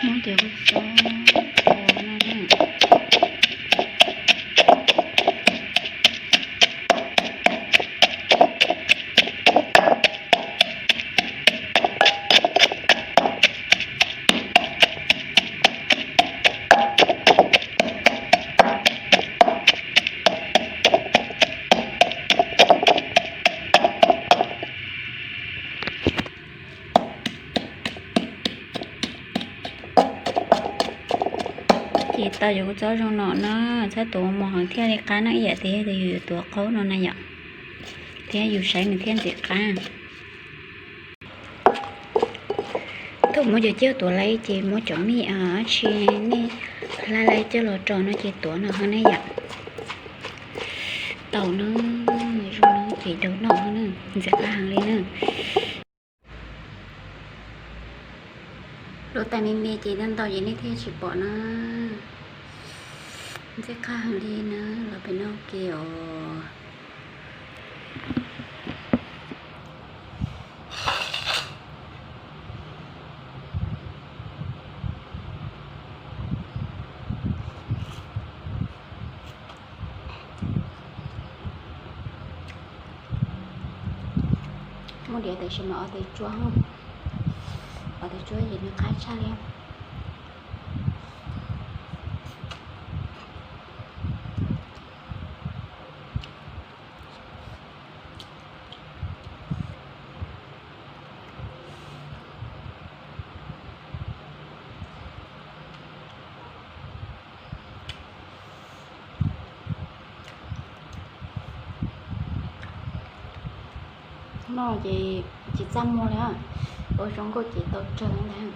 Muab cov kua txob ua no na. Ces tau cov kua txob zoo no na, txhob tuav mos heev thiaj li qab na, ib yam tias yog tias yus yuav tuav qaub no na yom, thiab yus saib nws thiaj ntxim qab. Thaum muab cov cawj tuav laib ces muab cov mij dab tsi nej hlab laib coj los rau no ces tuav no ho nej yom. Tau na, zoo na ces daus noj na, ntxim qab heev li na. Lub tais me me ces ntau ntau ces nej thiaj tsis pom na. Ntxim qab heev li na, los peb noj ke os. Muaj diav tiam sis mas ua tes tsuab, ua tes tsuab ces nws qab tshaj li. Noj ces tsis txaj muag li, ua zoo nkauj ces tau tsawg ntag.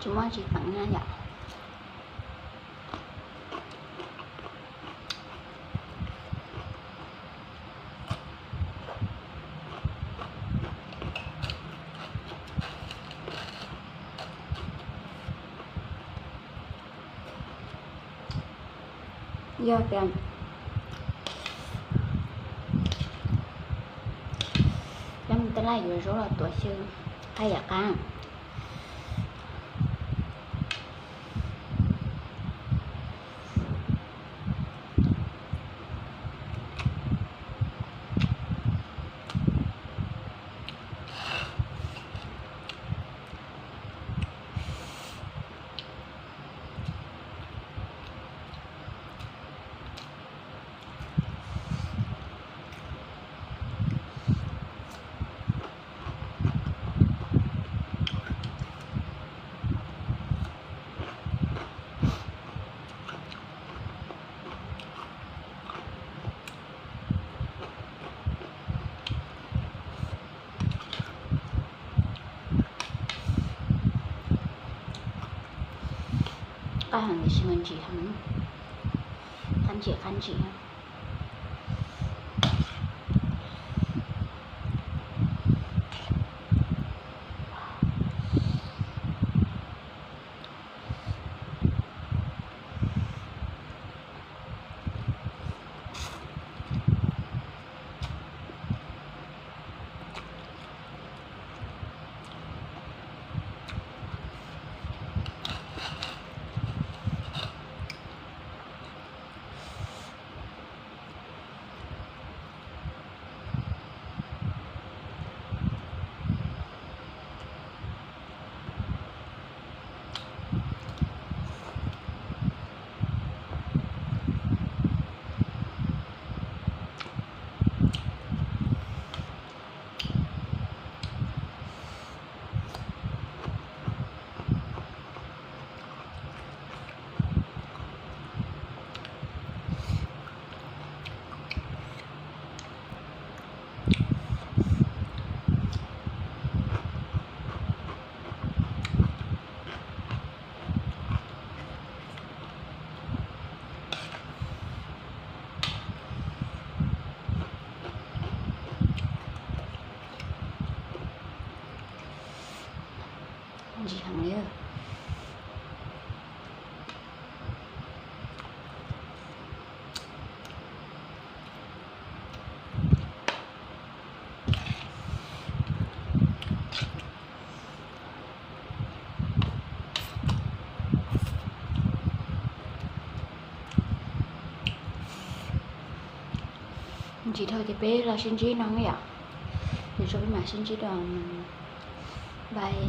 Tsis muaj tsis teev na yom. Yog tias cov mus tej laj yuav zaub los tuav xyaw qab yam qab. Qab heev tiam sis mas ntsim heev, qab ntsim qab ntsim. Tsis dhau ces peb los sib ntsib no yom. Ces peb mam sib ntsib dua. Bye.